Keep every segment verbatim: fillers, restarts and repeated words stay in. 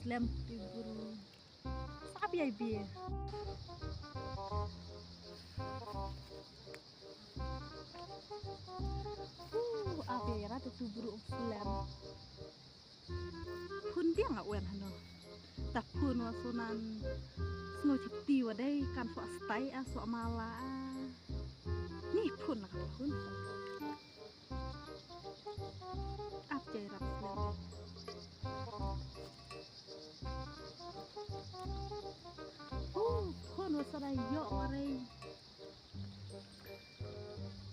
Slem ti bru. Sap ïa i bia. Uh, ap ïa i rat tu bru slem. Phun biang a wen hano. Ta phun wa sunan snow chipti wa dei kan so astai a so mala. Ni phun la ka phun. Ap jai rap slem. Uh, phun wa sa da ïoh wa rei.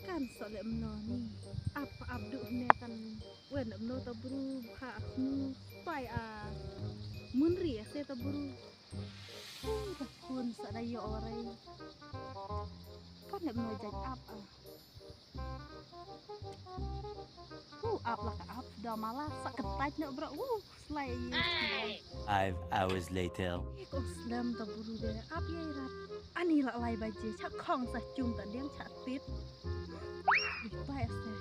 Kan sa leh mno ni. Ap ap duh ne kan. Wen mno ta bru ha nu. Pai a. Munri a se ta bru. Ka phun sa da ïoh wa rei. Kan leh mno jai ap a. Uh, ap la ka ap da mala sa ka tait ne bro. Uh, slai. Five hours later. Ko slem ta bru de ap ïa i rat. Ani la lai baje cha khong sa chum ta diang cha tit. Di pai se.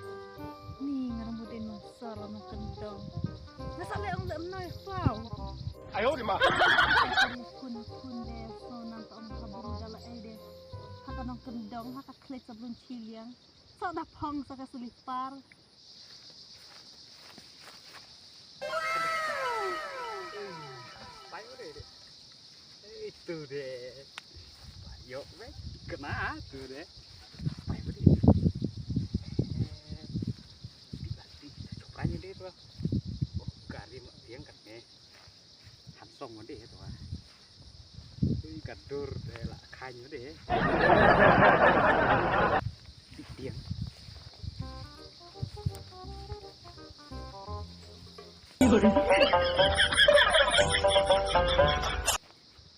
Ni ngarang bu den sa la no kendong. Nga sa le ong le mnoi pau. Ayo di ma. Kun kun de so nan ta ong ka bru da la ai de. Ha ka nong kendong ha ka klet sa blun chiliang. Sa da phong sa ka slipar. Pai udah deh. Itu deh. Yok deh. Kena tu deh. Pai udah. Coba ni deh tu. Oh, kari mak yang kat ni. Han song ma dei to. Ui ka dur de la khain ma dei. Dik diang.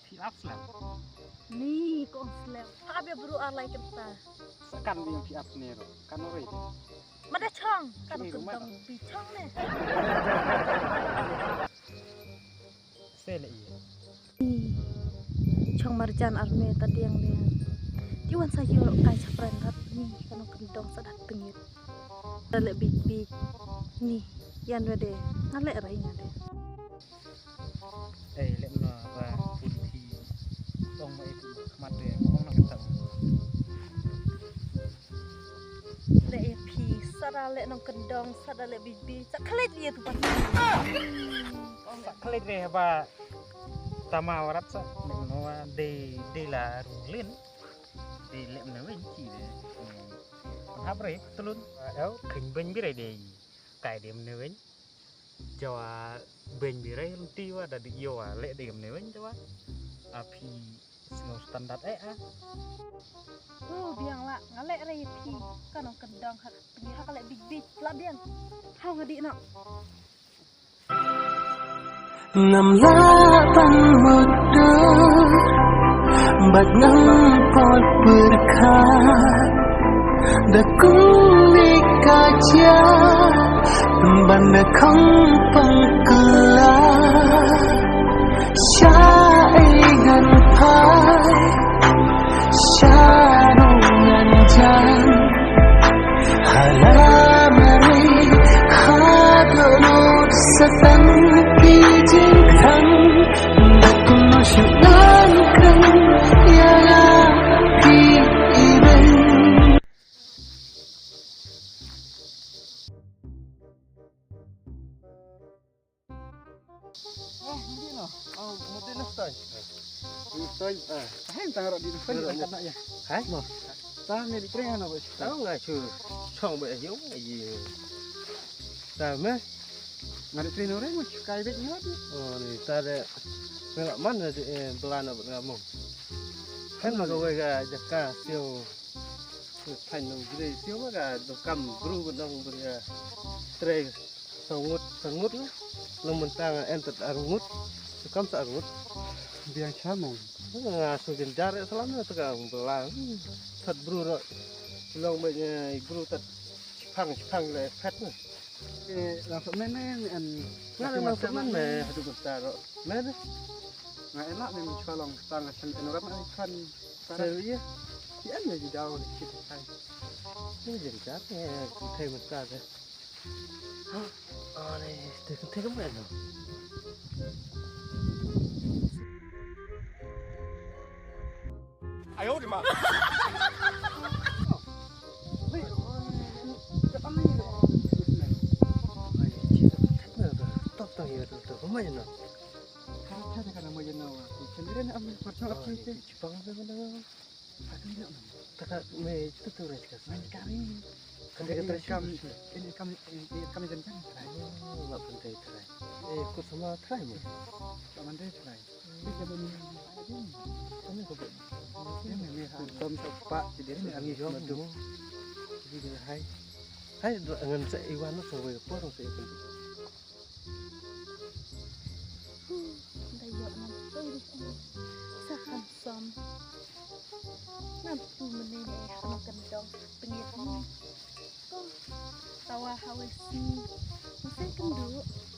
Phi ap slem. Ni ko slem. Ap ïa bru ar lai kynta. Sa kan biang phi ap ne ro. Kan ro ri. Ma da chong kan. Ni, kyndong bi chong ne. Se le i. Chong marjan arme ta diang ne. Ti wan sa ïoh kai chapren rat ni kan kyndong sa da tengit. Da le bik bik ni. Yan wa de. Nga le rai nga de. Ei, leh mano ba pun phi. Ong ma ei phi khmat de, ong na kata. Leh ei phi, sa da leh nongkyndong, sa da leh bibi, sa klet leh tu pat. Sa klet de ba tama warat sa, leh mano ba de, de la rulin. De leh mano wen ki de. Hap re, tulun. Au, keng ben bi re de. Kai de mano wen. Jawa beng bi re lenti wa da di yo wa leh de mano wen jawa. A phi snow standard eh ah. Tu biang la nga leh re phi ka nongkyndong ha phi ha ka leh big big la biang. Hau nga di no. Ngam lah ban mutdur bad ngam pat pyrkhat da kum ïa ka jia ban da khang pang kylla sha ei ngan phai sha no ngan jan. Hala mari ha dohnud sa tang ki jingkhang da kumno shu nang kang ïa la ki ibeiñ. Eh, hindi no. Oh, mesti na stoi. Stoi. Ah. Hai tang ro di stoi kan nak ya. Hai? Mo. Ta me di tren no bos. Tao nga chu chong ba yo ye. Ta me. Nga di tren no re mo chu kai bet no. Oh, ni ta de. Mela man de eh, belana ba ngamo. Kan ma ga wei ga jaka sio. Thain nong gre sio ma ga do kam bru ba nong ba ga. Tre. Sangut, sangut la. Long mynta nga en tat arngut. Kam sa arngut. Biang cha mong. Nga su jin jar salam na tega belang. Tat bru ro. Long ba nya bru tat chipang chipang le pet na. Eh, langsung men men en. Nga langsung men men hadu mynta ro. Men. Nga en la men chua long tang chen en ram ai kan. Sa iya. Ti en le jidau le chit kai. Ni jin jar ne kai mynta de. Ani, te te ke mana? 哎呦我的妈！ Hai, hai, ngan sa iwan sa wei por sa iwan. Huh, da ïoh nam poi dih, eh. Sa handsome. Nam tu mene ne, kham kan dong pengit ni. Oh, tawa ha wei sngi. Masa kan du.